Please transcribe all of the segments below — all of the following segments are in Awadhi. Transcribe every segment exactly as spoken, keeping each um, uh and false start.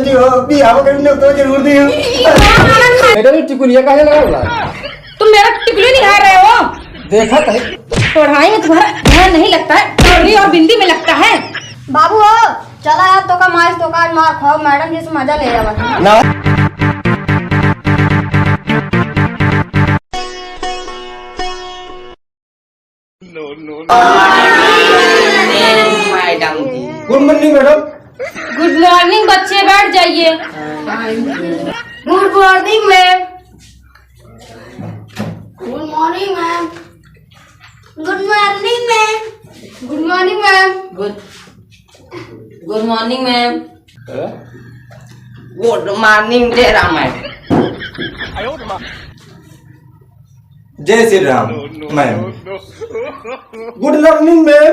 जी हो, बियाह करी ने तो जरूर दी हो। बेटा, ये टिकुलिया काहे लगा हुआ है? तुम मेरा टिकुली निहार रहे हो? देखा तो है। पढ़ाई में तुम्हारा ध्यान नहीं लगता है, चोरी और बिंदी में लगता है। बाबू हो, चला यार, तोका माइस, तोका आज मार खाओ, मैडम जी से मजा ले आवा। ना। Madam ji. Good morning madam. Good morning बच्चे, बैठ जाइए। Good morning ma'am. Good morning ma'am. Good morning ma'am. Good morning ma'am. Good, good morning ma'am. Good morning जय राम मैम। जय Shri Ram ma'am. Good morning ma'am.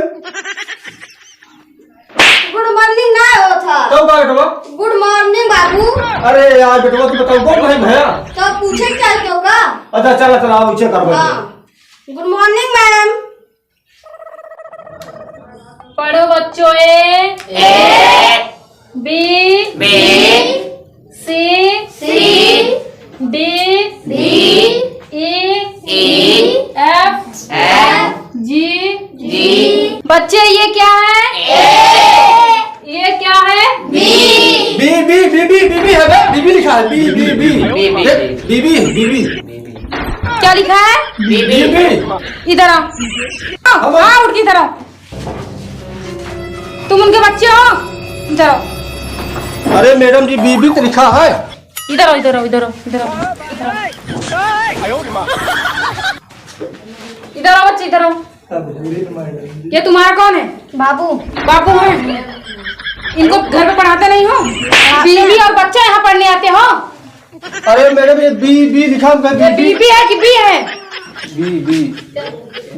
Good morning ना होत है। तब का बेटवा? गुड मॉर्निंग बाबू। अरे यार बेटवा, तू बताओ, बोल भाई भैया। तो पूछे क्या क्यों का? अच्छा, चला, चला, आप पूछे कर बैठो। हाँ। Good morning ma'am. पढ़ो बच्चों, A, A, B, B, C, C, D, D, E, E, F, F, G, G. बच्चे, ये क्या है? ए। ये क्या है? B. B, B, B, B, B, B है बे, बी, बी लिखा है, B, B, B. B, B, देख, B. B, B, B, B. क्या लिखा है? B, B. B, B. इधर आओ। आओ, हम आओ, उठ के इधर आओ। तुम उनके बच्चे हो? इधर आओ। अरे मैडम जी, बी, बी तो लिखा है। इधर आओ, इधर आओ, इधर आओ, इधर आओ, इधर आओ। इधर आओ बच्चे, इधर आओ। ये तुम्हारा कौन है? बाबू। बाबू है? इनको घर पे पढ़ाते नहीं हो? बीवी और बच्चा यहाँ पढ़ने आते हो? अरे मैडम, ये बी, बी लिखा हुआ है, ये बी, बी। बीबी है कि बी है? B, B.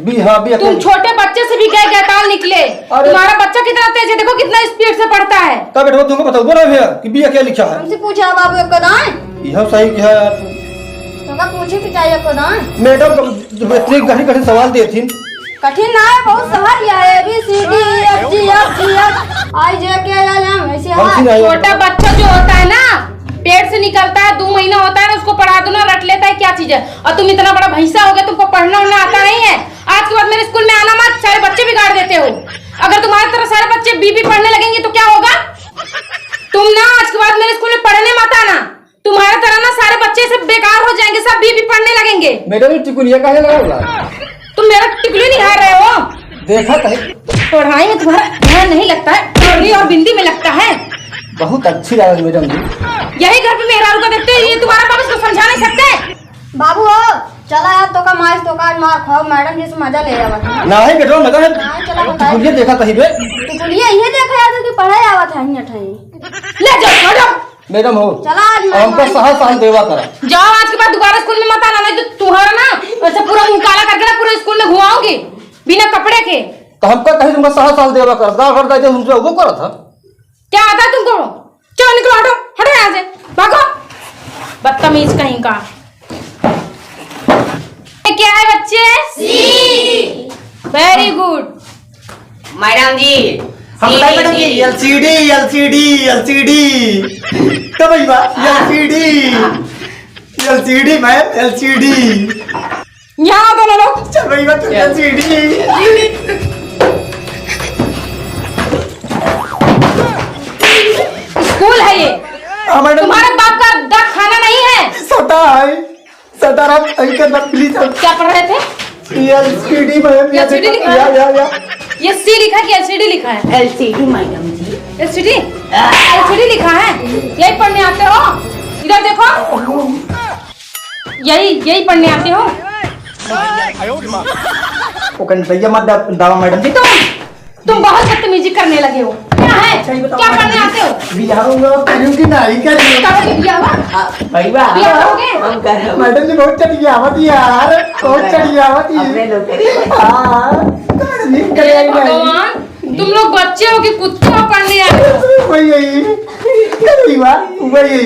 बी, हाँ, बी, तुम अकेले। छोटे बच्चे से भी गए गैताल निकले। अरे। तुम्हारा बच्चा कितना तेज है, देखो कितना स्पीड से पढ़ता है। तब बेटवा तुमको बताओ, बोलो भैया कि बी क्या लिखा है? हमसे पूछा बाबू, एक दाएं। यह सही कहा यार तू। तुमका पूछे के चाहिए, एक दाएं। मैडम, तुम इतने कठिन कठिन सवाल देती। कठिन ना है, बहुत सहज है। A B C D E F G H I J K L M, ऐसे हमसे है। नहीं। छोटा बच्चा जो होता है ना, पेट से निकलता है, दो महीना होता है ना, उसको पढ़ा दो ना, रट लेता है क्या चीज है। और तुम इतना बड़ा भैंसा हो गया, तुमको पढ़ना उढ़ना आता नहीं है। आज के बाद मेरे स्कूल में आना मत, सारे बच्चे बिगाड़ देते हो। अगर तुम्हारी तरह सारे बच्चे बी बी पढ़ने लगेंगे तो क्या होगा? तुम ना आज के बाद मेरे स्कूल में पढ़ने मत आना। तुम्हारे तरह ना सारे बच्चे सब बेकार हो जाएंगे, सब बी बी पढ़ने लगेंगे। मैडम, ये टिकुलिया काहे लगा हुआ है? तुम मेरा टिकुली निहार रहे हो? देखा तो है। पढ़ाई में तुम्हारा ध्यान नहीं लगता है, चोरी और बिंदी में लगता है। बहुत अच्छी लागल मैडम जी। यही घर पे मेहरारू का देखते हैं, ये तुम्हारा बाप इसको समझा नहीं सकते? बाबू हो, चला यार, तोका माइस, तोका आज मार खाओ, मैडम जी से मजा ले आवा। नहीं बेटवा, मजा है। नहीं, चला बताए। टिकुलिया देखा कहीं बे। टिकुलिया ये देखा यार, कि पढ़ाई आवत है, हियां ठही। ले जाओ, छोड़ो। मैडम हो, चला आज मैं हमका माई। सहज सहज देवा करा। जाओ, आज के बाद दोबारा स्कूल में मत आना, नहीं तो तुम्हारा ना ऐसे पूरा मुंह काला करके ना पूरे स्कूल में घुमाऊंगी बिना कपड़े के। तो हमका कहीं तुमका सहज सहज देवा करा, गाँव घर जाके हमसे वो करा था। क्या आता है तुमको? चलो निकलो, हटो, हटो यहाँ से, भागो, बदतमीज कहीं का। ये क्या है बच्चे? C। Very good। मैडम जी, हम बताइए मैडम जी, C D, C D। L C D, L C D, L C D। तो भैया, L C D, L C D ma'am, L C D। यहाँ आओ दोनों लोग। चल भैया, चल, चल। L C D। स्कूल है ये। हाँ, मैडम। तुम्हारे बाप का दवा खाना नहीं है। सटा है। सटा रहा, सही कर दो, please। क्या पढ़ रहे थे? L C D ma'am, L C D लिखा है। या, या, या। ये C लिखा है कि L C D लिखा है? L C D मैडम जी। L C D? L C D लिखा है? यही पढ़ने आते हो? इधर देखो। यही, यही पढ़ने आते हो? वो कहीं भैया मत दा-, दावा मैडम जी। तुम, तुम बहुत बदतमीजी करने लगे हो। क्या है? अच्छा, ये बताओ क्या मैडम पढ़ने जी, आते हो? बिहार में और करूँ कि नहीं करूँ? करोगे बियाह? हाँ, भैया, बियाह करोगे? हम कर रहे हैं। मैडम जी, बहुत चढ़ियावत यार, बहुत चढ़ियावत ही। अपने लोग के लिए। हाँ, मैडम जी, हे करिए नहीं। भगवान, तुम लोग बच्चे हो कि कुत्ते हो पढ़ने आए हो? वही, वही, वही बात, वही।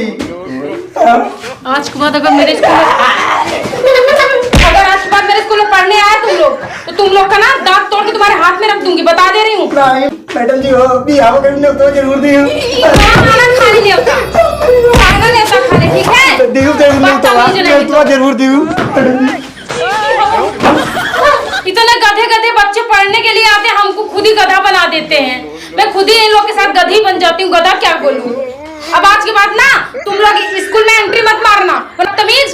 हाँ। आज के बाद अगर मेरे स्कूल में, अगर आज के बाद मेरे स्कूल में पढ़ने आए तुम लोग, तो तुम लोग का ना दांत तोड़ के तुम्हारे हाथ में रख दूंगी, बता दे रही हूँ। नहीं, मैडम जी हो, बियाह करने तो जरूर दी हूँ। हाँ, हाँ, हाँ, खाली नहीं होता। जरूर दी हूँ। इतने गधे गधे बच्चे पढ़ने के लिए आते हैं, हमको खुद ही गधा बना देते हैं। मैं खुद ही इन लोग के साथ गधी बन जाती हूँ, गधा क्या बोलूँ। अब आज के बाद ना तुम लोग स्कूल में एंट्री मत मारना, बदतमीज।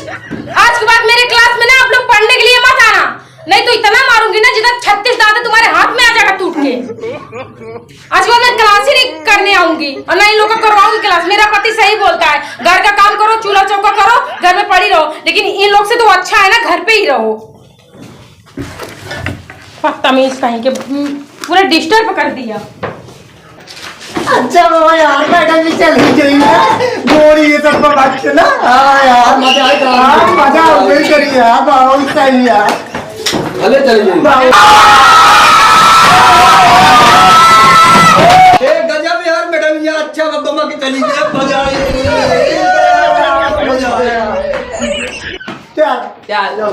आज के बाद मेरे क्लास में ना आप लोग पढ़ने के लिए मत आना, नहीं तो इतना मारूंगी ना, जितना छत्तीस दांत तुम्हारे हाथ में आ जाएगा टूट के। आज के बाद मैं क्लास ही नहीं करने आऊंगी और ना इन लोग को करवाऊंगी क्लास। मेरा पति सही बोलता है, घर का काम करो, चूल्हा चौका करो, घर में पड़ी रहो, लेकिन इन लोग से तो अच्छा है ना घर पे ही रहो। बदतमीज कहीं के, हम्म, पूरा डिस्टर्ब कर दिया। अच्छा बाबा यार, मैडम भी चली गई ना। गोरी ये सब पर बात के ना। हाँ यार, मजा आएगा। हाँ, मजा आ गई करिए यार, बहुत सही यार। भले चली गई। बाबा। ए, गजब यार, मैडम ये अच्छा बब्बा के चली गई, मजा आ गई। मजा आया। क्या? क्या? लो।